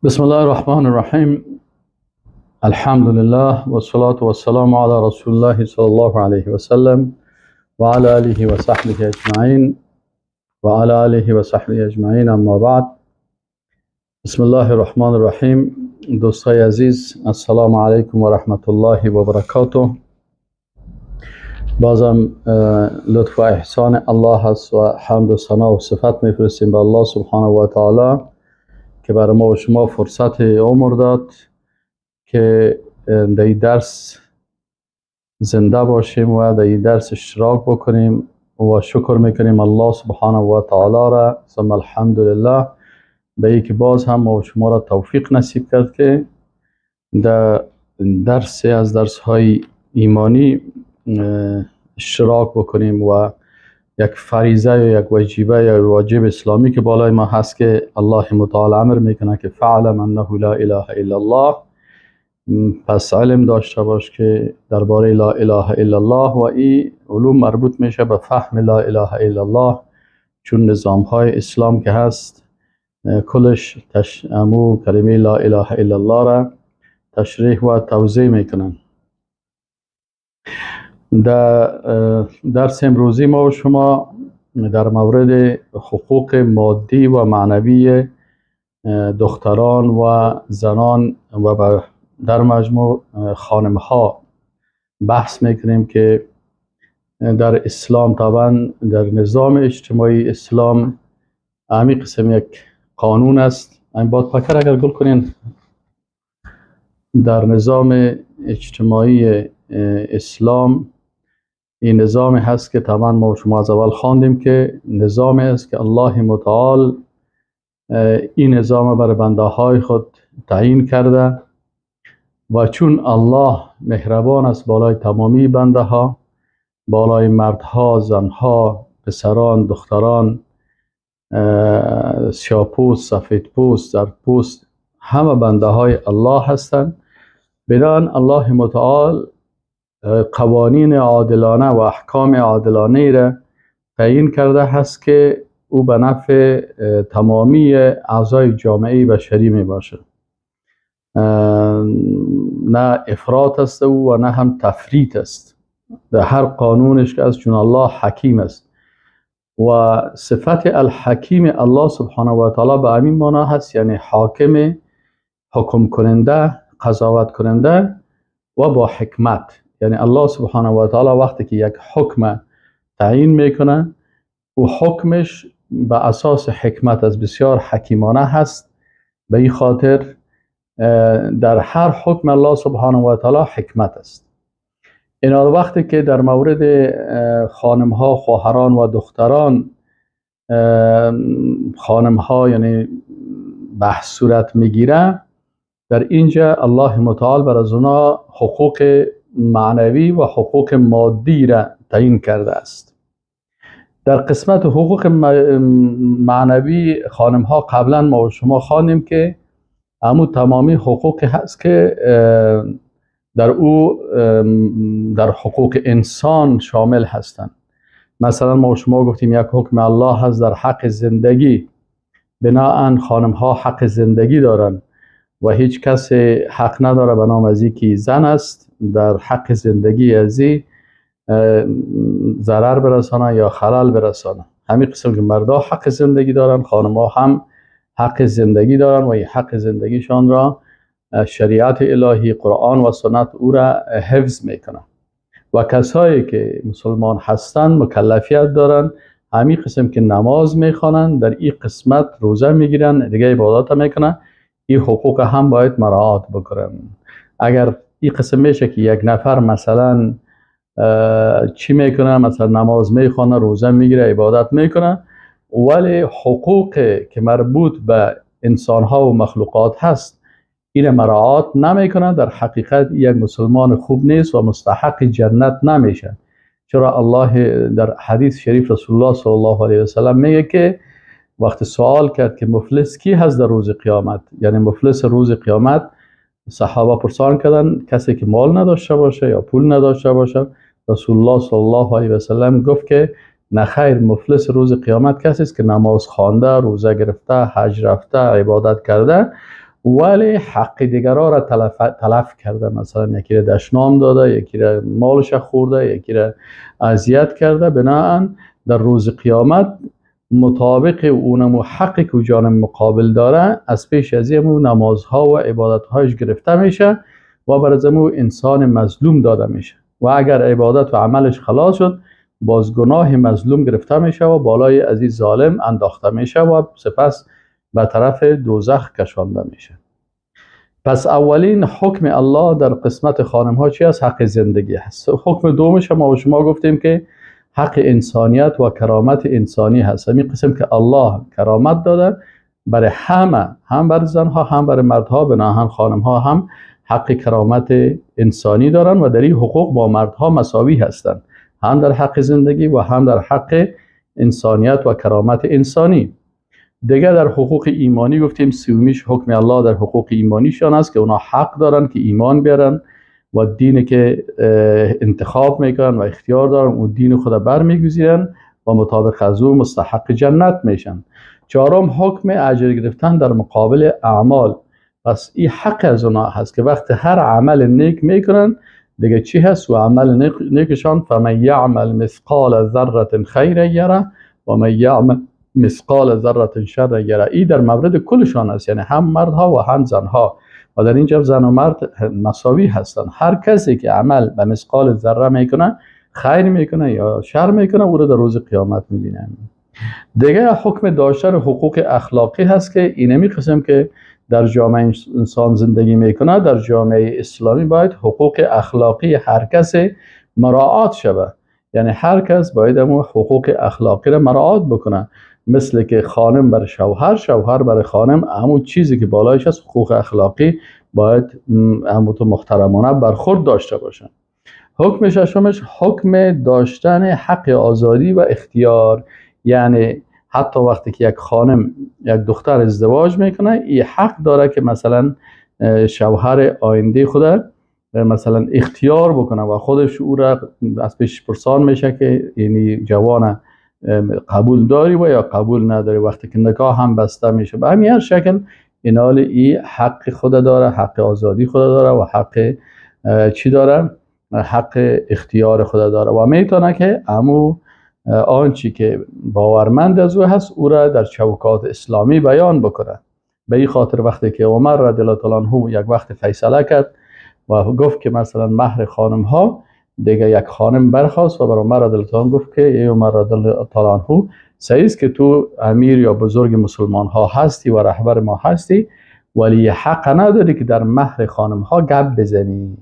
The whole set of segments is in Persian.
بسم الله الرحمن الرحیم. الحمد لله والصلاة والسلام على رسول الله صلی الله علیه و سلم و علی آله و صحبه اجمعین و علی آله و صحبه اجمعین. اما بعد، بسم الله الرحمن الرحیم. دوستای عزیز، السلام علیکم و رحمت الله و برکاته. بازم لطف و احسان الله هست و حمد و ثنا و صفت میفرستیم به الله سبحانه و تعالی که برای ما و شما فرصت عمر داد که در این درس زنده باشیم و در این درس اشتراک بکنیم و شکر میکنیم الله سبحانه و تعالی را. ثم الحمدلله به ای که باز هم ما و شما را توفیق نصیب کرد که در درس از درس های ایمانی اشتراک بکنیم و یک فریضه یا یک وجیبه یا واجب اسلامی که بالای ما هست که الله متعال امر میکنه که فعلم انه لا اله الا الله. پس علم داشته باش که درباره لا اله الا الله و این علوم مربوط میشه به فهم لا اله الا الله، چون نظام های اسلام که هست کلش امو کلمه لا اله الا الله را تشریح و توضیح میکنن. در درس امروزی ما و شما در مورد حقوق مادی و معنوی دختران و زنان و در مجموع خانم ها بحث میکنیم که در اسلام طبعا در نظام اجتماعی اسلام همی قسم یک قانون است. این باد پکر اگر گل کنین، در نظام اجتماعی اسلام این نظام هست که طبعا ما شما از اول خواندیم که نظام است که الله متعال این نظام برای بنده های خود تعیین کرده و چون الله مهربان است بالای تمامی بنده ها، بالای مردها، زنها، پسران، دختران، سیاه‌پوست، سفیدپوست، زردپوست، همه بنده های الله هستند. بنابراین الله متعال قوانین عادلانه و احکام عادلانه را تعیین کرده هست که او به نفع تمامی اعضای جامعه بشری می باشه. نه افراط است او و نه هم تفریط است در هر قانونش که از، چون الله حکیم است و صفت الحکیم الله سبحانه و تعالی به همین معنا هست، یعنی حاکم، حکم کننده، قضاوت کننده و با حکمت. یعنی الله سبحانه و تعالی وقتی که یک حکم تعیین میکنه و حکمش به اساس حکمت از بسیار حکیمانه هست. به این خاطر در هر حکم الله سبحانه و تعالی حکمت است. این وقتی که در مورد خانم ها، خواهران و دختران خانم ها یعنی بحث صورت میگیره، در اینجا الله متعال بر از اونا حقوق معنوی و حقوق مادی را تعیین کرده است. در قسمت حقوق معنوی خانم ها قبلا ما و شما خواندیم که امو تمامی حقوقی هست که در او در حقوق انسان شامل هستند. مثلا ما و شما گفتیم یک حکم الله هست در حق زندگی، بناهن خانم ها حق زندگی دارند و هیچ کس حق نداره به نام از که زن است در حق زندگی ازی ضرر برسانه یا خلل برسانه. همین قسم که مردا حق زندگی دارن، خانم ها هم حق زندگی دارن و این حق زندگیشان را شریعت الهی، قرآن و سنت او را حفظ میکنه. و کسایی که مسلمان هستند مکلفیت دارن، همین قسم که نماز میخوانن در این قسمت روزه میگیرن، دیگه عبادات میکنن، این حقوق هم باید مراعات بکنن. اگر این قسم میشه که یک نفر مثلا چی میکنه، مثلا نماز میخوانه، روزه میگیره، عبادت میکنه، ولی حقوق که مربوط به انسانها و مخلوقات هست این مراعات نمیکنه، در حقیقت یک مسلمان خوب نیست و مستحق جنت نمیشه. چرا الله در حدیث شریف رسول الله صلی الله علیه و سلم میگه که وقتی سوال کرد که مفلس کی هست در روز قیامت، یعنی مفلس روز قیامت، صحابه پرسان کردن کسی که مال نداشته باشه یا پول نداشته باشه، رسول الله صلی الله علیه و سلم گفت که نه خیر، مفلس روز قیامت کسی است که نماز خوانده، روزه گرفته، حج رفته، عبادت کرده، ولی حق دیگرها را تلف کرده، مثلا یکی را دشنام داده، یکی را مالش خورده، یکی را اذیت کرده، بناهن در روز قیامت مطابق اونمو حقی که جانب مقابل داره از پیش از امو نمازها و عبادتهایش گرفته میشه و بر از امو انسان مظلوم داده میشه و اگر عبادت و عملش خلاص شد باز گناه مظلوم گرفته میشه و بالای از این ظالم انداخته میشه و سپس به طرف دوزخ کشانده میشه. پس اولین حکم الله در قسمت خانم ها چی است؟ حق زندگی هست. حکم دومش ما و شما گفتیم که حق انسانیت و کرامت انسانی هست. همین قسم که الله کرامت داده برای همه، هم بر زنها هم بر مردها، بناهن خانم ها هم حق کرامت انسانی دارن و در این حقوق با مردها مساوی هستند، هم در حق زندگی و هم در حق انسانیت و کرامت انسانی. دیگه در حقوق ایمانی گفتیم سومیش حکم الله در حقوق ایمانیشان است که اونا حق دارن که ایمان بیارن و دینی که انتخاب میکنن و اختیار دارن اون دین خود برمیگزینن و مطابق از او مستحق جنت میشن. چهارم حکم اجر گرفتن در مقابل اعمال. پس این حق از اونا هست که وقت هر عمل نیک میکنن دیگه چی هست و عمل نیکشان، فمن یعمل مثقال ذره خیرا یره و من یعمل مثقال ذره شر یره. این در مورد کلشان است، یعنی هم مردها و هم زنها، و در اینجا زن و مرد مساوی هستند. هر کسی که عمل به مثقال ذره میکنه، خیر میکنه یا شر میکنه، او رو در روز قیامت میبینه. دیگه حکم داشتن حقوق اخلاقی هست که اینمی قسم که در جامعه انسان زندگی میکنه، در جامعه اسلامی باید حقوق اخلاقی هر کسی مراعات شود. یعنی هر کس باید حقوق اخلاقی را مراعات بکنه، مثل که خانم بر شوهر، شوهر بر خانم، همون چیزی که بالایش هست حقوق اخلاقی باید همون تو محترمانه برخورد داشته باشن. حکم ششمش حکم داشتن حق آزادی و اختیار. یعنی حتی وقتی که یک خانم یک دختر ازدواج میکنه، این حق داره که مثلا شوهر آینده خود مثلا اختیار بکنه و خودش او را از پیش پرسان میشه که یعنی جوان قبول داری و یا قبول نداری. وقتی که نکاح هم بسته میشه به همین هر شکل اینال ای حق خود داره، حق آزادی خود داره و حق چی داره؟ حق اختیار خود داره و میتونه که امو آنچی که باورمند از او هست او را در چوکات اسلامی بیان بکنه. به این خاطر وقتی که عمر رضی الله تعالی عنه یک وقت فیصله کرد و گفت که مثلا مهر خانم ها، دیگه یک خانم برخاست و بر عمر رضی الله تعالی گفت که ای عمر رضی الله تعالی عنه، صحیح است که تو امیر یا بزرگ مسلمان ها هستی و رهبر ما هستی، ولی حق نداری که در مهر خانم ها گپ بزنی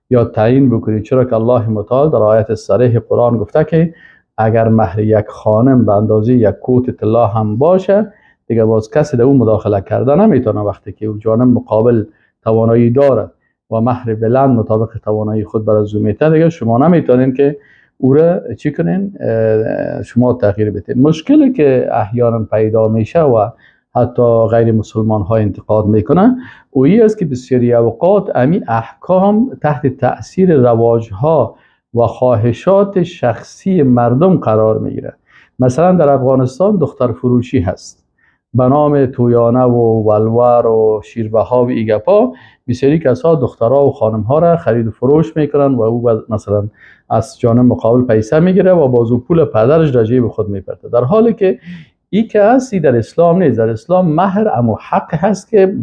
یا تعیین بکنی، چرا که الله متعال در آیت صریح قرآن گفته که اگر مهر یک خانم به اندازه یک کوت طلا هم باشه دیگه باز کسی در اون مداخله کرده نمیتونه. وقتی که او جانب مقابل توانایی داره و مهر بلند مطابق توانایی خود بر از او میته، دیگه شما نمیتونین که او را چی کنین، شما تغییر بدین. مشکلی که احیانا پیدا میشه و حتی غیر مسلمان ها انتقاد میکنن اویی است که بسیاری اوقات امی احکام تحت تأثیر رواج ها و خواهشات شخصی مردم قرار میگیره. مثلا در افغانستان دختر فروشی هست به نام تویانه و ولور و شیربها و ایگپا، بسیاری کسا دخترها و خانمها را خرید و فروش میکنن و او مثلا از جانب مقابل پیسه میگیره و بازو پول پدرش در جیب خود میپرده، در حالی که ای که هستی در اسلام نیست. در اسلام مهر اما حق هست که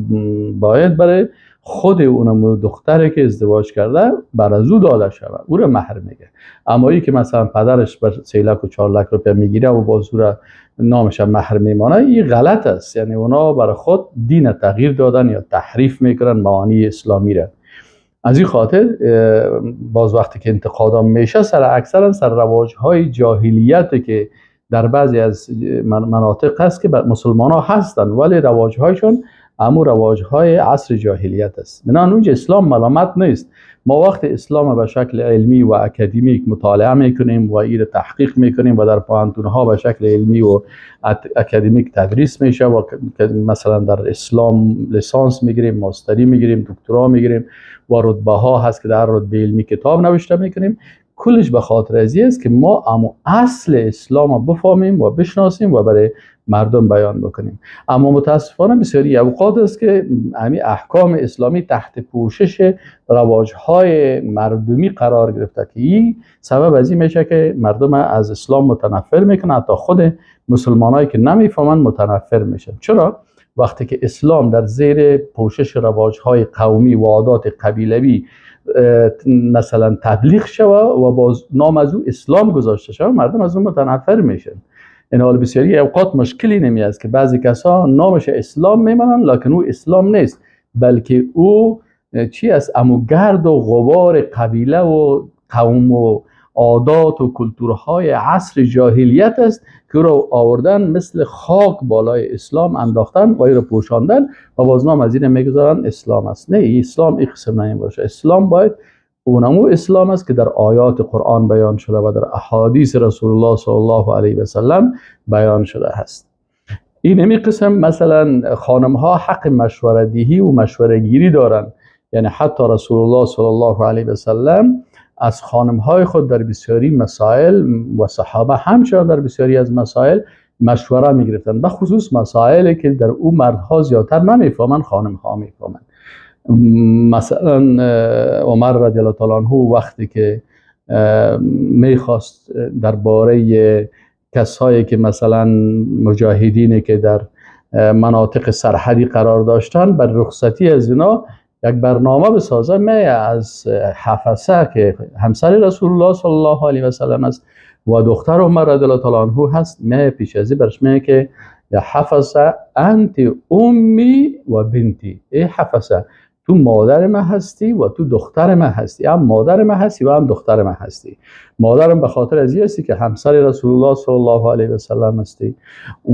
باید برای خود اونم دختری که ازدواج کرده بر از او داده شود، او را مهر میگه. اما ای که مثلا پدرش بر 3 لک و 4 لک روپیه میگیره و باز او را نامش مهر میمانه، این غلط است. یعنی اونا برای خود دین تغییر دادن یا تحریف میکنن معانی اسلامی را. از این خاطر باز وقتی که انتقادام میشه سر اکثرا سر رواج های جاهلیت که در بعضی از مناطق هست که مسلمان ها هستن ولی رواج هایشون امو رواج های عصر جاهلیت است. بنابراین اونجا اسلام ملامت نیست. ما وقت اسلام به شکل علمی و اکادمیک مطالعه میکنیم و ایر تحقیق میکنیم و در پوهنتون ها به شکل علمی و اکادمیک تدریس میشه و مثلا در اسلام لیسانس میگیریم، ماستری میگیریم، دکترا میگیریم و رتبه ها هست که در رتبه علمی کتاب نوشته میکنیم. کلش به خاطر ازی است که ما امو اصل اسلام را بفهمیم و بشناسیم و برای مردم بیان بکنیم. اما متاسفانه بسیاری اوقات است که همین احکام اسلامی تحت پوشش رواج‌های مردمی قرار گرفته که این سبب از این میشه که مردم از اسلام متنفر میکنن، حتی خود مسلمانایی که نمیفهمن متنفر میشن. چرا؟ وقتی که اسلام در زیر پوشش رواج‌های قومی و عادات قبیلوی مثلا تبلیغ شوه و باز نام از او اسلام گذاشته شوه، مردم از اون متنفر میشن. این حال بسیاری اوقات مشکلی نمی است که بعضی کسا نامش اسلام میمانن لکن او اسلام نیست، بلکه او چی است؟ امو گرد و غبار قبیله و قوم و عادات و کلتورهای عصر جاهلیت است که رو آوردن مثل خاک بالای اسلام انداختن و ای رو پوشاندن و باز نام از این میگذارن اسلام است. نه، اسلام این قسم نمی باشه. اسلام باید اونمو اسلام است که در آیات قرآن بیان شده و در احادیث رسول الله صلی الله علیه و سلم بیان شده است. این همی قسم مثلا خانم ها حق مشوره دهی و مشوره گیری دارن، یعنی حتی رسول الله صلی الله علیه و سلم از خانم های خود در بسیاری مسائل و صحابه همچنان در بسیاری از مسائل مشوره می گرفتن، به خصوص مسائلی که در او مردها زیادتر نمیفهمن، خانم ها میفهمن. مثلا عمر رضی الله تعالی عنه وقتی که میخواست درباره کسایی که مثلا مجاهدینی که در مناطق سرحدی قرار داشتن بر رخصتی از اینا یک برنامه بسازه، می از حفصه که همسر رسول الله صلی الله علیه و سلم است و دختر عمر رضی الله تعالی عنه هست، می پیش از برش می که یا حفصه انت امی و بنتی، ای حفصه تو مادر من هستی و تو دختر من هستی، هم مادر من هستی و هم دختر من هستی. مادرم به خاطر از هستی که همسر رسول الله صلی الله علیه و سلم هستی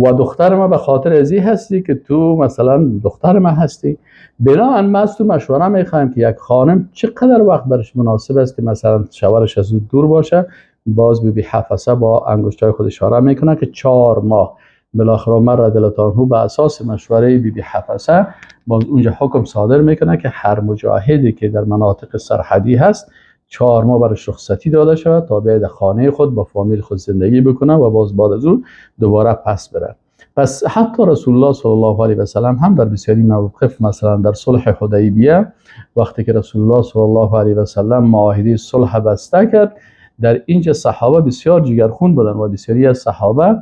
و دختر من به خاطر از هستی که تو مثلا دختر من هستی. بنابراین من از تو مشوره میخوایم که یک خانم چقدر وقت برش مناسب است که مثلا شوهرش از او دور باشه. باز بی بی حفصه با انگشتای خود اشاره میکنه که 4 ماه. بالاخره عمر رضی الله تعالی عنه به اساس مشوره بی بی حفصه باز اونجا حکم صادر میکنه که هر مجاهدی که در مناطق سرحدی هست 4 ماه برش رخصتی داده شود تا بیاد خانه خود با فامیل خود زندگی بکنه و باز بعد از او دوباره پس بره. پس حتی رسول الله صلی الله علیه و سلم هم در بسیاری مواقف، مثلا در صلح حدیبیه وقتی که رسول الله صلی الله علیه و سلم معاهده صلح بسته کرد، در اینجا صحابه بسیار جگرخون بودن و بسیاری از صحابه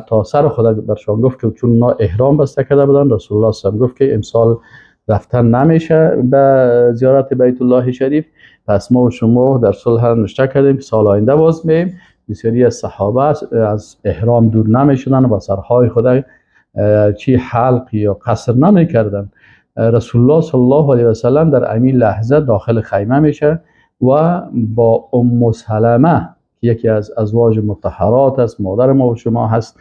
تا سر خدا برشان گفت که چون اونا احرام بسته کرده بودن، رسول الله صلی الله علیه و سلم گفت که امسال رفتن نمیشه به زیارت بیت الله شریف، پس ما و شما در صلح نشته کردیم سال آینده باز میم. بسیاری از صحابه از احرام دور نمیشدن و سرهای خود چی حلق یا قصر نمیکردن. رسول الله صلی الله علیه و سلم در امین لحظه داخل خیمه میشه و با ام سلمه که یکی از ازواج مطهرات است، مادر ما و شما هست،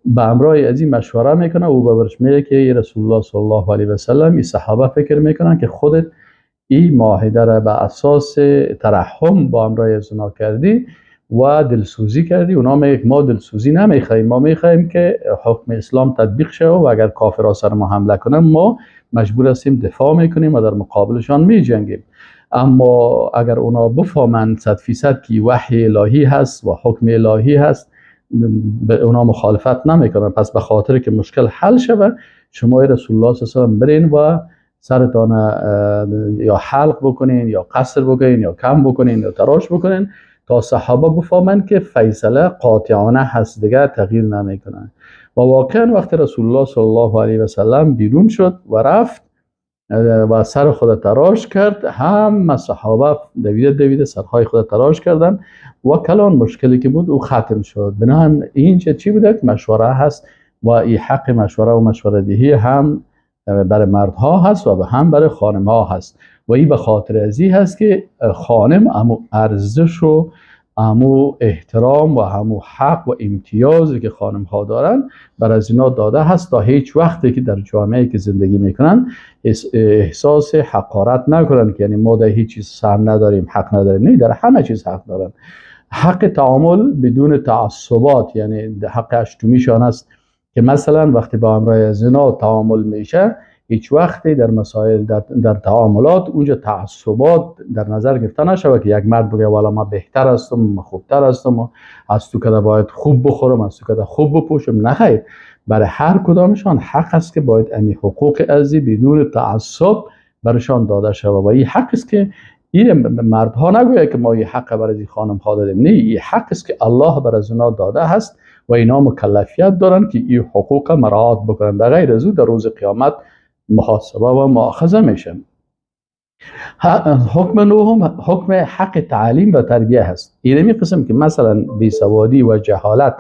به همراه از این مشوره میکنه. او برش میگه که رسول الله صلی الله علیه و سلم این صحابه فکر میکنن که خودت این معاهده را به اساس ترحم با همراه از اونا کردی و دلسوزی کردی. اونا میگه ما دلسوزی نمیخوایم، ما میخوایم که حکم اسلام تطبیق شه و اگر کافرها سر ما حمله کنن ما مجبور هستیم دفاع میکنیم و در مقابلشان میجنگیم. اما اگر اونا بفهمند 100% که وحی الهی هست و حکم الهی هست، به اونا مخالفت نمیکنن. پس به خاطر که مشکل حل شود شما رسول الله صلی الله علیه و سلم برین و سرتان یا حلق بکنین یا قصر بکنین یا کم بکنین یا تراش بکنین تا صحابه بفهمند که فیصله قاطعانه هست، دیگه تغییر نمیکنن. و واقعا وقتی رسول الله صلی الله علیه و سلم بیرون شد و رفت و سر خود تراش کرد، هم صحابه دویده دویده سرهای خود تراش کردن و کلان مشکلی که بود او ختم شد. بنابراین اینجا چی بوده که مشوره هست و این حق مشوره و مشوره دهی هم برای مردها هست و هم برای خانم ها هست و این به خاطر ازی هست که خانم امو ارزش و امو احترام و همو حق و امتیازی که خانم ها دارن بر از اینا داده هست تا هیچ وقتی که در جامعه که زندگی میکنن احساس حقارت نکنن که یعنی ما در هیچ چیز سهم نداریم، حق نداریم. نه، در همه چیز حق دارن. حق تعامل بدون تعصبات، یعنی حق اشتمیشان است که مثلا وقتی با همراه از اینا تعامل میشه هیچ وقتی در مسائل در تعاملات اونجا تعصبات در نظر گرفته نشود که یک مرد بگه والا ما بهتر هستم، ما خوبتر هستم، از تو که باید خوب بخورم، از تو که خوب بپوشم. نه خیر، برای هر کدامشان حق است که باید امی حقوق ازی بدون تعصب برشان داده شود و این حق است که این مردها نگوید که ما این حق برای خانم ها دادیم. نه، این حق است که الله بر از اونا داده هست و اینا مکلفیت دارن که این حقوق مراعات بکنن، در غیر از او در روز قیامت محاسبه و مؤاخذه میشن. حکم نهم حکم حق تعلیم و تربیه هست. اینمی قسم که مثلا بیسوادی و جهالت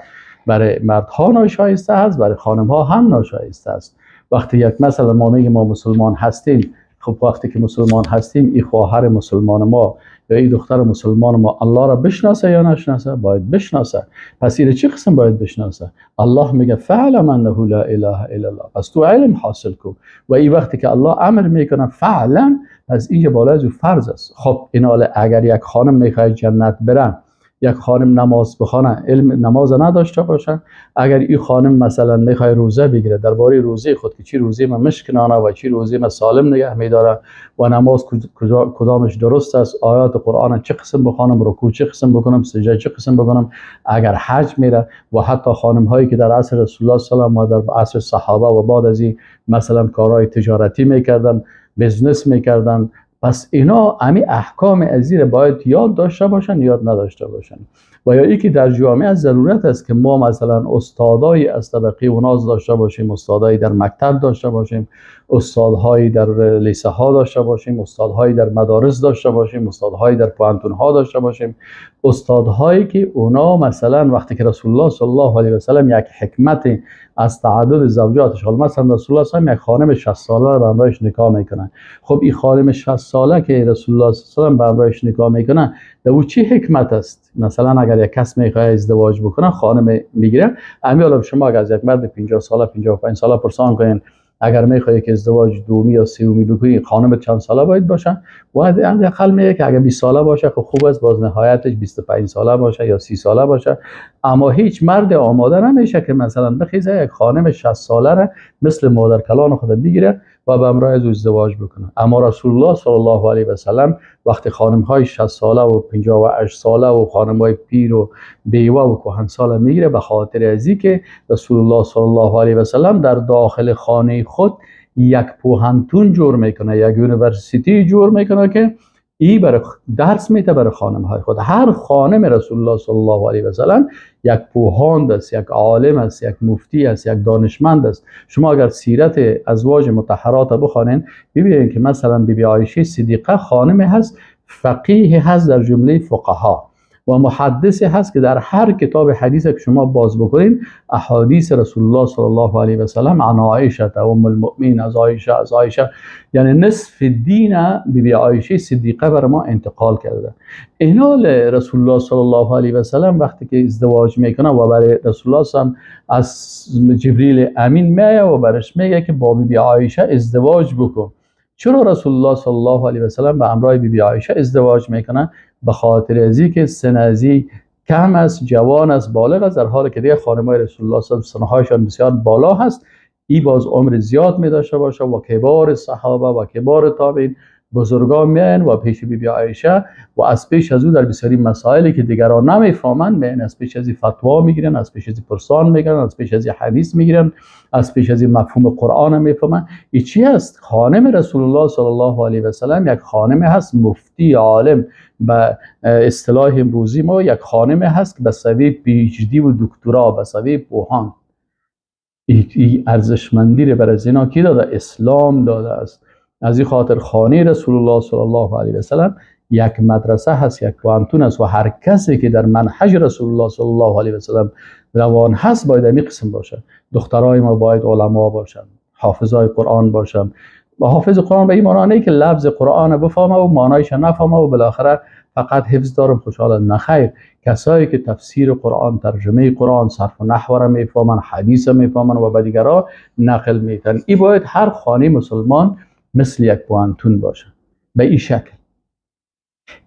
برای مردها ناشایسته هست، برای خانم ها هم ناشایسته است. وقتی یک مثلا ما میگیم ما مسلمان هستیم، خب وقتی که مسلمان هستیم این خواهر مسلمان ما یا این دختر مسلمان ما الله را بشناسه یا نشناسه؟ باید بشناسه. پس این چه قسم باید بشناسه؟ الله میگه فعلم انه لا اله الا الله، پس تو علم حاصل کن. و این وقتی که الله امر میکنه فعلم، پس اینجا بالای از فرض است. خب این حالا اگر یک خانم میخواد جنت بره، یک خانم نماز بخوانه، علم نماز نداشته باشه، اگر این خانم مثلا میخواد روزه بگیره، درباره روزه خود که چی روزه ما مشکنانه و چی روزه ما سالم نگه میداره و نماز کدامش درست است، آیات قرآن چه قسم بخوانم، رکوع چه قسم بکنم، سجده چه قسم بکنم، اگر حج میره و حتی خانم هایی که در عصر رسول الله صلی الله علیه و در عصر صحابه و بعد از این مثلا کارهای تجارتی میکردن، business میکردن، پس اینا امی احکام ازیر باید یاد داشته باشن، یاد نداشته باشن. و یا ای که در جامعه ضرورت است که ما مثلا استادای از طبقه اوناز داشته باشیم، استادای در مکتب داشته باشیم، استادهای در لیسه ها داشته باشیم، استادهای در مدارس داشته باشیم، استادهای در پوهنتون ها داشته باشیم، استادهایی که اونا مثلا وقتی که رسول الله صلی الله علیه و سلم یک حکمت از تعدد زوجاتش، حالا مثلا رسول الله صلی الله علیه و یک خانم 60 ساله رو به همراهش نکاح میکنه. خب این خانم 60 ساله که رسول الله صلی الله علیه و به همراهش نکاح میکنه، در او چه حکمت است؟ مثلا اگر یک کس میخواد ازدواج بکنه، خانم میگیره، امی حالا شما اگر از یک مرد 50 ساله 55 ساله پرسان کنین اگر میخوای که ازدواج دومی یا سومی بکنی، خانم چند ساله باید باشه؟ و حداقل میگه که اگر 20 ساله باشه خب خوب است، باز نهایتش 25 ساله باشه یا 30 ساله باشه. اما هیچ مرد آماده نمیشه که مثلا بخیزه یک خانم 60 ساله را مثل مادر کلان خود بگیره و به همراه از او ازدواج بکنه. اما رسول الله صلی الله علیه و سلم وقتی خانم های 60 ساله و 58 ساله و خانم های پیر و بیوه و کهن ساله میگیره، به خاطر از که رسول الله صلی الله علیه و سلم در داخل خانه خود یک پوهنتون جور میکنه، یک university جور میکنه که ای برای درس میده برای خانم های خود. هر خانم رسول الله صلی الله علیه و سلم یک پوهاند است، یک عالم است، یک مفتی است، یک دانشمند است. شما اگر سیرت ازواج مطهرات بخوانین ببینید که مثلا بی بی عایشه صدیقه خانم هست، فقیه هست در جمله فقها و محدث هست که در هر کتاب حدیث که شما باز بکنین احادیث رسول الله صلی الله علیه و سلم عن عایشه ام المؤمنین، از عایشه، از عایشه، یعنی نصف دین بی بی عایشه صدیقه بر ما انتقال کرده. اینا رسول الله صلی الله علیه و سلم وقتی که ازدواج میکنه و برای رسول الله صلی از جبریل امین میایه و برش میگه که با بی بی عایشه ازدواج بکن. چرا رسول الله صلی الله علیه و سلم به همراه بی بی عایشه ازدواج میکنه؟ به خاطر ازی که سن ازی کم است، جوان است، بالغ است، در حالی که دیگه خانمای رسول الله صلی الله علیه و سنهایشان بسیار بالا هست، ای باز عمر زیاد می داشته باشه و کبار صحابه و کبار تابعین بزرگان میان و پیش بی بی عایشه و از پیش از او در بسیاری مسائلی که دیگران نمیفهمند میان از پیش از فتوا میگیرن، از پیش از پرسان میگیرن، از پیش از حدیث میگیرن، از پیش از مفهوم قرآن میفهمن. این چی است؟ خانم رسول الله صلی الله علیه و سلم یک خانم هست مفتی عالم، به اصطلاح امروزی ما یک خانم هست که به سویه PhD و دکترا، به سویه پوهان. این ارزشمندی رو بر از اینا کی داده؟ اسلام داده است. از این خاطر خانه رسول الله صلی الله علیه و سلم یک مدرسه هست، یک پوهنتون است و هر کسی که در منهج رسول الله صلی الله علیه و سلم روان هست باید این قسم باشه. دخترای ما باید علما باشن، حافظای قرآن باشن. و حافظ قرآن به این معنی نه که لفظ قرآن بفهمه و معنایش نفهمه و بالاخره فقط حفظ دارم خوشحال، نه خیر، کسایی که تفسیر قرآن، ترجمه قرآن، صرف و نحو را میفهمن، حدیث میفهمن و به دیگران نقل میتن. این باید هر خانه مسلمان مثل یک پوهنتون باشه به این شکل.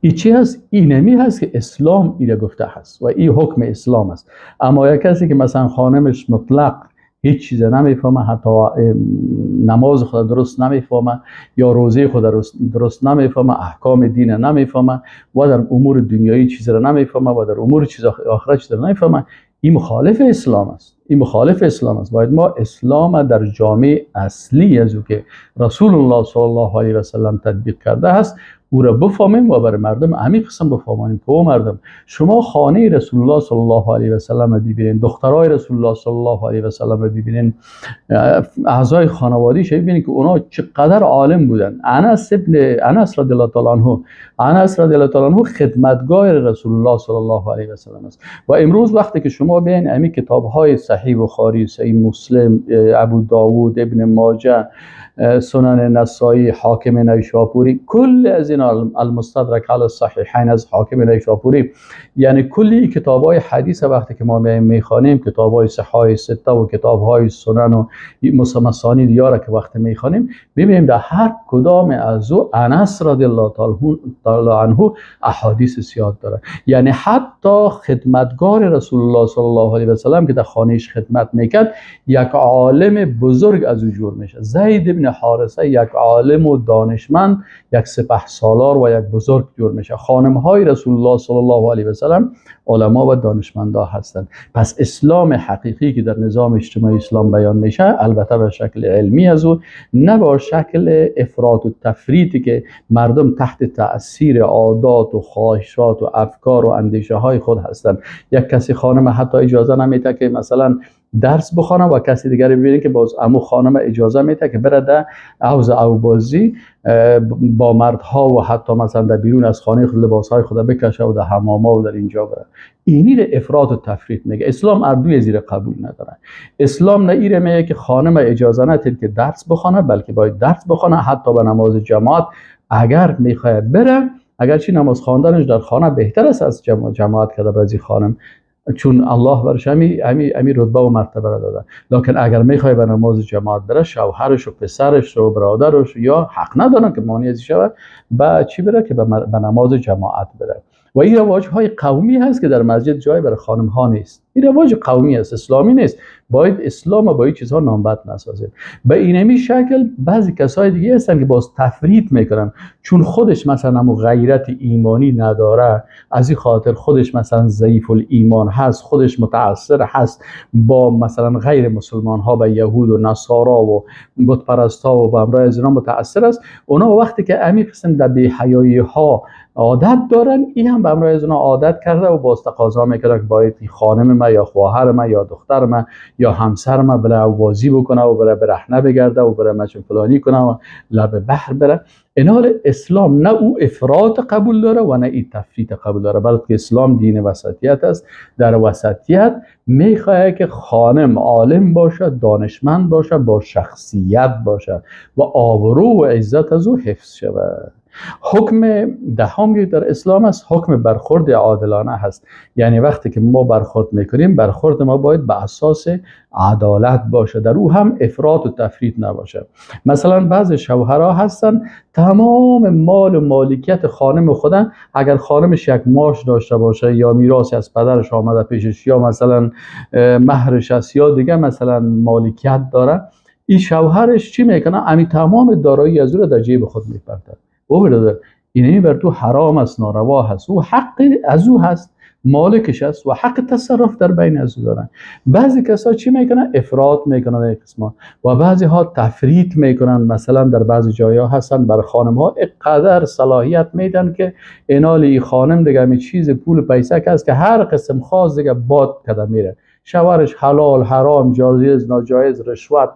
این چی هست؟ اینمی هست که اسلام ایره گفته هست و این حکم اسلام است. اما یک کسی که مثلا خانمش مطلق هیچ چیز نمیفهمه، حتی نماز خود درست نمیفهمه یا روزه خود درست نمیفهمه، احکام دین نمیفهمه و در امور دنیایی چیز را نمیفهمه و در امور چیز آخرت چیز را نمیفهمه، این مخالف اسلام است. این مخالف اسلام است. باید ما اسلام در جامعه اصلی از او که رسول الله صلی الله علیه و سلم تطبیق کرده است او را بفهمیم و برای مردم همین قسم بفهمانیم که او مردم، شما خانه رسول الله صلی الله علیه و سلم ببینین، دخترای رسول الله صلی الله علیه و سلم ببینین، اعضای خانواده‌اش ببینین که اونا چقدر عالم بودن. انس رضی الله تعالی عنه، انس رضی الله تعالی عنه خدمتگار رسول الله صلی الله علیه و سلم است. و امروز وقتی که شما بیاین همین کتاب‌های صحیح بخاری، صحیح مسلم، ابو داوود، ابن ماجه، سنن نسائی، حاکم نیشاپوری، کل از این المستدرک علی الصحیحین از حاکم نیشاپوری، یعنی کلی کتاب‌های حدیث وقتی که ما میخوانیم، کتاب‌های صحاح سته و کتاب‌های سنن و مسانید یاره که وقتی میخوانیم، میبینیم در هر کدام از او انس رضی الله تعالی عنه احادیث زیاد داره. یعنی حتی خدمتگار رسول الله صلی الله علیه و سلم که در خانهش خدمت میکرد یک عالم بزرگ از او جور میشه. زید بن حارثه یک عالم و دانشمند، یک سپه سالار و یک بزرگ جور میشه. خانم های رسول الله صلی الله علیه و سلم علما و دانشمندا هستند. پس اسلام حقیقی که در نظام اجتماعی اسلام بیان میشه البته به شکل علمی از او، نه با شکل افراط و تفریطی که مردم تحت تأثیر عادات و خواهشات و افکار و اندیشه های خود هستند. یک کسی خانم حتی اجازه نمیده که مثلا درس بخوانه و کسی دیگری ببینه که باز عمو خانم اجازه میده که بره در حوض آبازی با مردها و حتی مثلا در بیرون از خانه خود لباسهای خود بکشه و در حمام‌ها و در اینجا بره. اینی رو افراط و تفریط میگه. اسلام اردوی زیر قبول نداره. اسلام نه ایره میگه که خانم اجازه ندید که درس بخوانه، بلکه باید درس بخوانه، حتی به نماز جماعت اگر میخواد بره، اگرچه نماز خواندنش در خانه بهتر است از جماعت که بعضی خانم، چون الله برش همی رتبه و مرتبه را داده. لکن اگر میخوای به نماز جماعت بره، شوهرش و پسرش و برادرش یا حق ندارن که مانع از شود به چی بره که به نماز جماعت بره. و این رواج های قومی هست که در مسجد جای برای خانم ها نیست. این رواج قومی است، اسلامی نیست. باید اسلام با این چیزها نامبد نسازیم. به اینمی شکل بعضی کسای دیگه هستن که باز تفریط میکنن، چون خودش مثلا همون غیرت ایمانی نداره، از این خاطر خودش مثلا ضعیف الایمان هست، خودش متاثر هست با مثلا غیر مسلمان ها، به یهود و نصارا و بت پرست ها و به همراه از اینا متاثر است. اونا وقتی که امی قسم در بی‌حیایی ها عادت دارن، این هم به همراه از اونا عادت کرده و باز تقاضا میکنه که باید خانم ما یا خواهر ما یا دختر ما یا همسر ما بره بازی بکنه و بره برهنه بگرده و بره مچ فلانی کنه و لب بحر بره. این حال اسلام نه او افراط قبول داره و نه ای تفریط قبول داره، بلکه اسلام دین وسطیت است. در وسطیت میخواد که خانم عالم باشه، دانشمند باشه، با شخصیت باشه و آبرو و عزت از او حفظ شود. حکم دهم که در اسلام است، حکم برخورد عادلانه هست. یعنی وقتی که ما برخورد میکنیم، برخورد ما باید به اساس عدالت باشه، در او هم افراط و تفریط نباشه. مثلا بعضی شوهرها هستن تمام مال و مالکیت خانم خودن، اگر خانمش یک ماش داشته باشه یا میراثی از پدرش آمده پیشش یا مثلا مهرش است یا دیگه مثلا مالکیت داره، این شوهرش چی میکنه؟ امی تمام دارایی از او را در جیب خود میپرده. او برادر، اینمی بر تو حرام است، ناروا هست. او حق از او هست، مالکش است و حق تصرف در بین از او دارن. بعضی کسا چی میکنن؟ افراط میکنن در قسمت و بعضی ها تفریط میکنن. مثلا در بعضی جایا هستن بر خانم ها اقدر صلاحیت میدن که اینالی خانم دیگه می چیز پول پیسه که است که هر قسم خواست دیگه باد کده میره. شوهرش حلال حرام، جایز ناجایز، رشوت،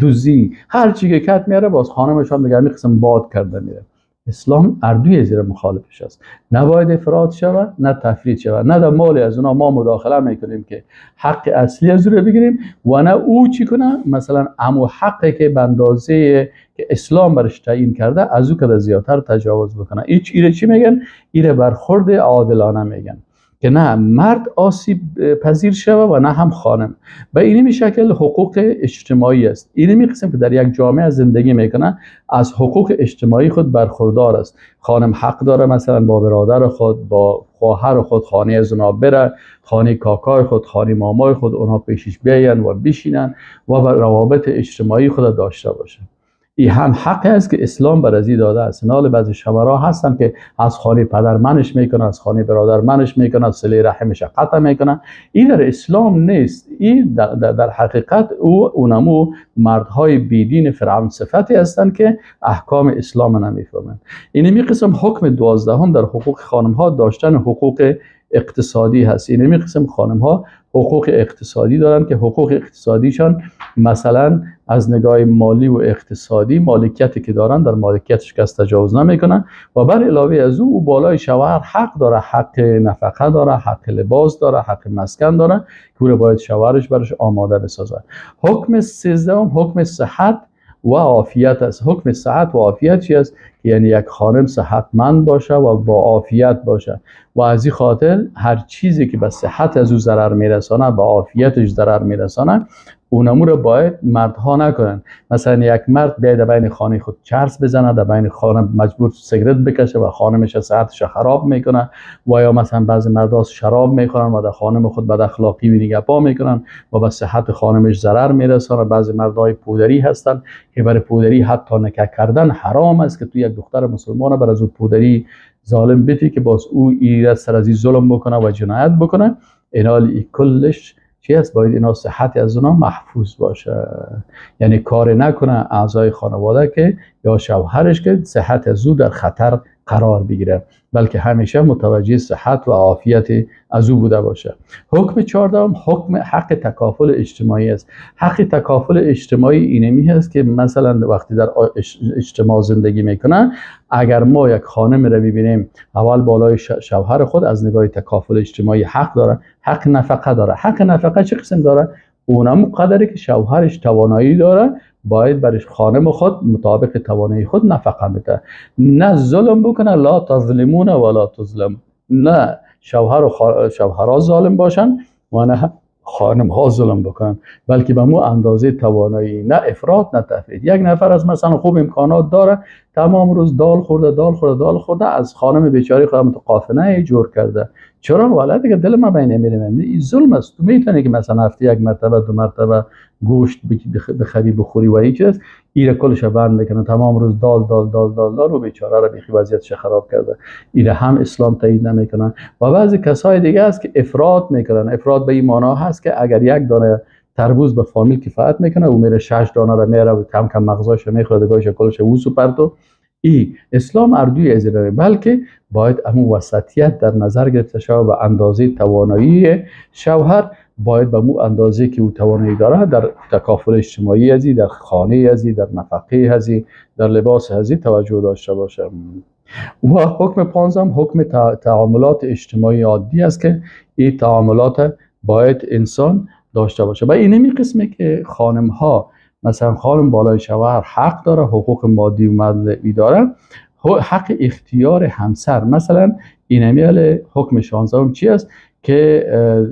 دزدی، هر چی که کت میاره باز خانمش هم دیگه می قسم باد کرده میره. اسلام اردوی زیر مخالفش است. نباید افراط شود، نه تفریط شود، نه در مال از اونا ما مداخله میکنیم که حق اصلی از او رو بگیریم و نه او چی کنه، مثلا امو حقی که به اندازه که اسلام برش تعیین کرده از او که زیادتر تجاوز بکنه. ایره چی میگن؟ ایره برخورد عادلانه میگن که نه مرد آسیب پذیر شوه و نه هم خانم. و اینمی شکل حقوق اجتماعی است. اینمی قسم که در یک جامعه زندگی میکنه از حقوق اجتماعی خود برخوردار است. خانم حق داره مثلا با برادر خود، با خواهر خود خانه از اونا بره، خانه کاکای خود، خانه مامای خود، اونا پیشش بیاین و بشینن و روابط اجتماعی خود داشته باشه. این هم حق است که اسلام بر ازی داده است. نال بعضی شوهرها هستن که از خانه پدر منش میکنه، از خانه برادر منش میکنه، از صله رحمش قطع میکنه. این در اسلام نیست. این در حقیقت اونمو مردهای بیدین فرعون صفتی هستند که احکام اسلام نمیفهمند. اینمی قسم حکم 12 در حقوق خانم ها داشتن حقوق اقتصادی هست. اینمی قسم خانم ها حقوق اقتصادی دارن که حقوق اقتصادیشان مثلا از نگاه مالی و اقتصادی مالکیتی که دارن در مالکیتش کس تجاوز نمیکنن و بر علاوه از او بالای شوهر حق داره، حق نفقه داره، حق لباس داره، حق مسکن داره که او باید شوهرش برش آماده بسازه. حکم 13 حکم صحت و عافیت است. حکم صحت و عافیت چی است؟ یعنی یک خانم صحتمند باشه و با عافیت باشه و از این خاطر هر چیزی که به صحت از او ضرر میرسانه، به عافیتش ضرر میرسانه، اونمو رو باید مردها نکنن. مثلا یک مرد بیاید در بین خانه خود چرس بزنه، در بین خانه مجبور سیگرت بکشه و خانمش صحتش خراب میکنه، و یا مثلا بعضی مردها شراب میخورن و در خانم خود بد اخلاقی و نگپا میکنن و به صحت خانمش ضرر میرسانه. بعضی مردهای پودری هستن که برای پودری حتی نکاح کردن حرام است که تو یک دختر مسلمان بر از او پودری ظالم بیتی که باز او ایره سر از ظلم بکنه و جنایت بکنه. اینال کلش چی است؟ باید اینا صحت از اونا محفوظ باشه، یعنی کار نکنه اعضای خانواده که یا شوهرش که صحت از او در خطر قرار بگیره، بلکه همیشه متوجه صحت و عافیت از او بوده باشه. حکم 14 حکم حق تکافل اجتماعی است. حق تکافل اجتماعی اینمی هست که مثلا وقتی در اجتماع زندگی میکنن، اگر ما یک خانم را ببینیم اول بالای شوهر خود از نگاه تکافل اجتماعی حق داره، حق نفقه داره. حق نفقه چه قسم داره؟ اونم قدری که شوهرش توانایی داره باید برش خانم خود مطابق توانایی خود نفقه بده، نه ظلم بکنه. لا تظلمون ولا تظلم، نه شوهر و شوهرها ظالم باشن و نه خانم ها ظلم بکنن، بلکه به مو اندازه توانایی، نه افراط نه تفرید. یک نفر از مثلا خوب امکانات داره، تمام روز دال خورده دال خورده دال خورده، از خانم بیچاره خودم متقافنه جور کرده. چرا؟ والا دیگه دل ما بین نمیره. این ظلم است. تو میتونی که مثلا هفته یک مرتبه دو مرتبه گوشت بخری بخوری و هیچ چیز، ایره کلش بند میکنه، تمام روز دال دال دال دال دال و بیچاره را بیخی وضعیتش خراب کرده. ایره هم اسلام تایید نمیکنه. و بعضی کسای دیگه است که افراط میکنن. افراط به این معنا هست که اگر یک دانه تربوز به فامیل کفایت میکنه، او میره 6 دانه را میاره و کم کم مغزاش میخوره، دگاهش کلش ووسو پرتو. ای اسلام اردوی از بلکه باید امو وسطیت در نظر گرفته شود و اندازه توانایی شوهر باید به مو اندازه که او توانایی داره در تکافل اجتماعی ازی، در خانه ازی، در نفقه ازی، در لباس ازی توجه داشته باشه. و حکم 15 حکم تعاملات اجتماعی عادی است که این تعاملات باید انسان داشته باشه. و اینمی قسمه که خانم ها مثلا خانم بالای شوهر حق داره، حقوق مادی و مادی داره، حق اختیار همسر. مثلا اینمی حکم 16 چی است؟ که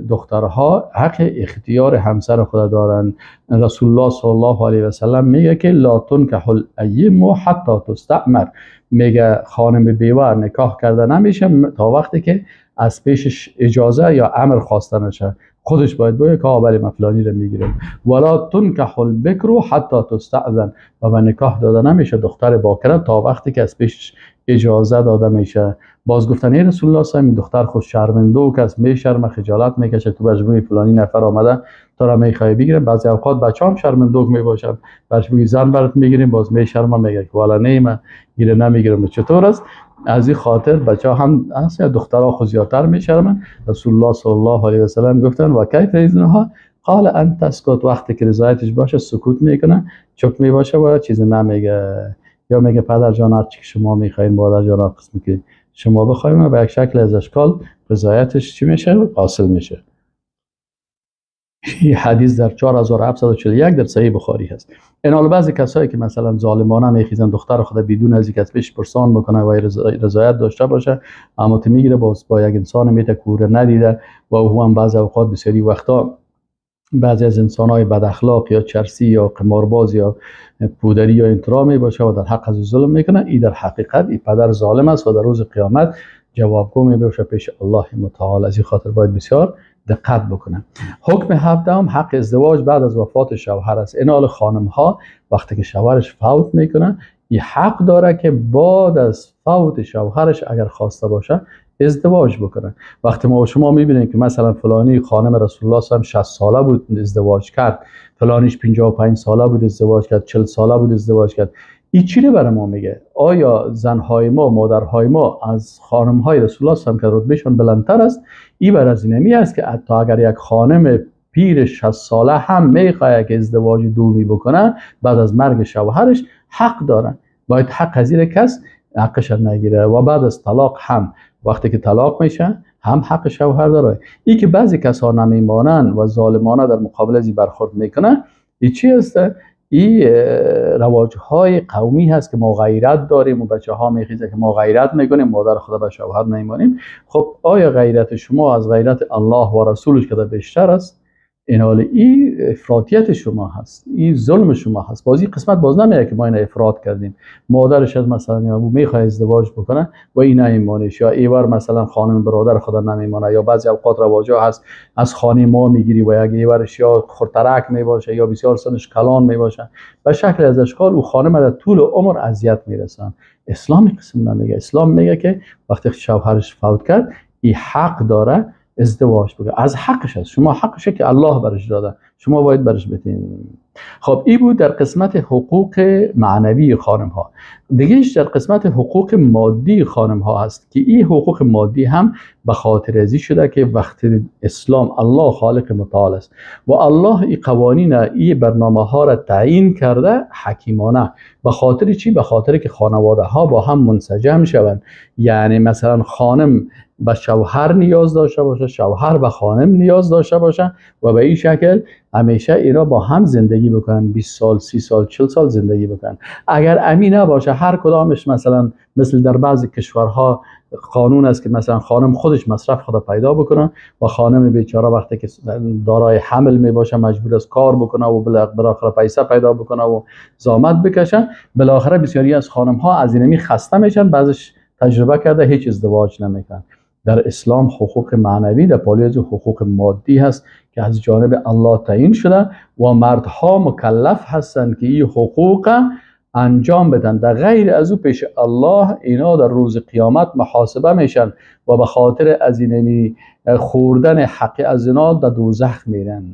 دخترها حق اختیار همسر خود دارن. رسول الله صلی الله علیه و سلم میگه که لا تنکح الأیم حتی تستأمر، میگه خانم بیوه نکاح کرده نمیشه تا وقتی که از پیشش اجازه یا امر خواسته نشه. خودش باید بگه که بله من فلانی رو میگیرم. ولا تنکح البکر حتی تستأذن، و به نکاح داده نمیشه دختر باکره تا وقتی که از پیشش اجازه داده میشه. باز گفتن ای رسول الله صلی الله علیه و دختر خود شرمنده و کس میشرمه، خجالت میکشه، تو برش فلانی نفر آمده تو را میخوای بگیرم. بعضی اوقات بچه‌ها هم شرمنده میباشن، برش بگی زن برات میگیریم، باز میشرمه میگه که والا نه گیره نمیگیرم. چطور است؟ از این خاطر بچه‌ها هم اصلا دخترها خود زیادتر میشرمن. رسول الله صلی الله علیه و سلم گفتن و کیف اذنها قال ان تسکت، وقتی که رضایتش باشه سکوت میکنه، چپ میباشه و چیز نمیگه، یا میگه پدر جان هر چی که شما میخواین، مادر جان هر قسمی که شما بخوایم، به یک شکل از اشکال رضایتش چی میشه؟ حاصل میشه. این حدیث در 4741 در صحیح بخاری هست. این حال بعضی کسایی که مثلا ظالمانه میخیزن دختر خود بدون از اینکه از پیش پرسان بکنه و رضایت داشته باشه، اما تو میگیره باز با یک انسان میته کوره ندیده و او هم بعضی اوقات بسیاری وقتا بعضی از انسان‌های بد اخلاق یا چرسی یا قمارباز یا پودری یا انترا می باشه و در حق از ظلم میکنه. ای در حقیقت ای پدر ظالم است و در روز قیامت جوابگو می باشه پیش الله متعال. از این خاطر باید بسیار دقت بکنه. حکم هفدهم حق ازدواج بعد از وفات شوهر است. این حال خانم ها وقتی که شوهرش فوت میکنه، این حق داره که بعد از فوت شوهرش اگر خواسته باشه ازدواج بکنه. وقتی ما و شما میبینیم که مثلا فلانی خانم رسول الله صلی الله علیه و 60 ساله بود ازدواج کرد، فلانیش 55 ساله بود ازدواج کرد، 40 ساله بود ازدواج کرد، این چی رو برای ما میگه؟ آیا زنهای ما، مادرهای ما از خانمهای رسول الله صلی الله علیه و که رتبهشون بلندتر است؟ این بر از اینمی است که حتی اگر یک خانم پیر 60 ساله هم میخواد که ازدواج دومی بکنه بعد از مرگ شوهرش، حق داره. باید حق از کس حقش نگیره. و بعد از طلاق هم وقتی که طلاق میشه هم حق شوهر داره. ای که بعضی کسا نمیمانن و ظالمانه در مقابل ازی برخورد میکنه، ای چی است؟ این رواج های قومی هست که ما غیرت داریم و بچه ها میخیزه که ما غیرت میکنیم، مادر خدا به شوهر نمیمانیم. خب آیا غیرت شما از غیرت الله و رسولش که بیشتر است؟ این حال این افراطیت شما هست، این ظلم شما هست. بازی قسمت باز نمیاد که ما این افراط کردیم. مادرش از مثلا یا ابو میخواد ازدواج بکنه و این نمیمانش، یا ایور مثلا خانم برادر خدا نمیمانه، یا بعضی اوقات رواجا هست از خانه ما میگیری و یک ایورش یا خرترک میباشه یا بسیار سنش کلان میباشه، به شکل از اشکال او خانم در طول عمر اذیت میرسن. اسلام قسم نمیگه. اسلام میگه که وقتی شوهرش فوت کرد این حق داره ازدواج بکنه، از حقش است. شما حقشه که الله برش داده، شما باید برش بدین. خب این بود در قسمت حقوق معنوی خانم ها. دیگهش در قسمت حقوق مادی خانم ها هست که این حقوق مادی هم به خاطر ازی شده که وقتی اسلام الله خالق متعال است و الله این قوانین این برنامه ها را تعیین کرده حکیمانه. به خاطر چی؟ به خاطر که خانواده ها با هم منسجم شوند. یعنی مثلا خانم به شوهر نیاز داشته باشه، شوهر به خانم نیاز داشته باشه و به این شکل همیشه اینا با هم زندگی بکنن، 20 سال، 30 سال، 40 سال زندگی بکنن. اگر امی نباشه هر کدامش مثلا مثل در بعضی کشورها قانون است که مثلا خانم خودش مصرف خود پیدا بکنه و خانم بیچاره وقتی که دارای حمل می باشه مجبور است کار بکنه و بالاخره پیسه پیدا بکنه و زحمت بکشه. بالاخره بسیاری از خانم ها از اینمی خسته میشن، بعضش تجربه کرده هیچ ازدواج نمیکنن. در اسلام حقوق معنوی در پالوی از حقوق مادی هست که از جانب الله تعیین شده و مردها مکلف هستند که این حقوق انجام بدن. در غیر از او پیش الله اینا در روز قیامت محاسبه میشن و به خاطر از اینمی خوردن حق از اینا در دوزخ میرن.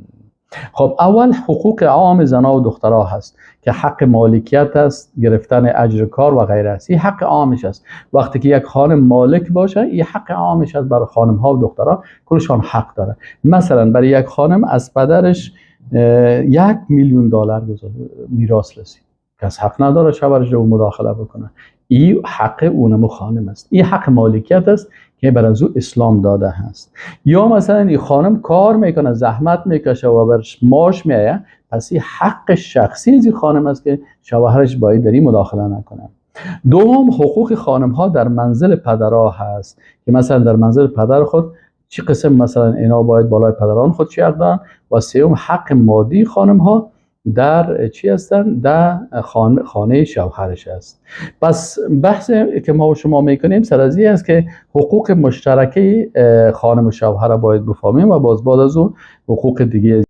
خب اول حقوق عام زنا و دخترها هست که حق مالکیت است، گرفتن اجر کار و غیره است. این حق عامش است. وقتی که یک خانم مالک باشه این حق عامش است برای خانم ها و دخترها، کلشان حق داره. مثلا برای یک خانم از پدرش 1 میلیون دلار میراث رسید، کس حق نداره شوهرش رو مداخله بکنه. این حق اونمو خانم است. این حق مالکیت است که بر از او اسلام داده هست. یا مثلا این خانم کار میکنه، زحمت میکشه و برش معاش میایه، پس این حق شخصی از این خانم است که شوهرش باید در این مداخله نکنه. دوم حقوق خانم ها در منزل پدرها هست که مثلا در منزل پدر خود چی قسم مثلا اینا باید بالای پدران خود چی حق دارن. و سوم حق مادی خانم ها در چی هستن؟ در خانه شوهرش است. پس بحث که ما و شما میکنیم سر از است که حقوق مشترکه خانم و شوهر باید بفهمیم و باز بعد از او حقوق دیگه.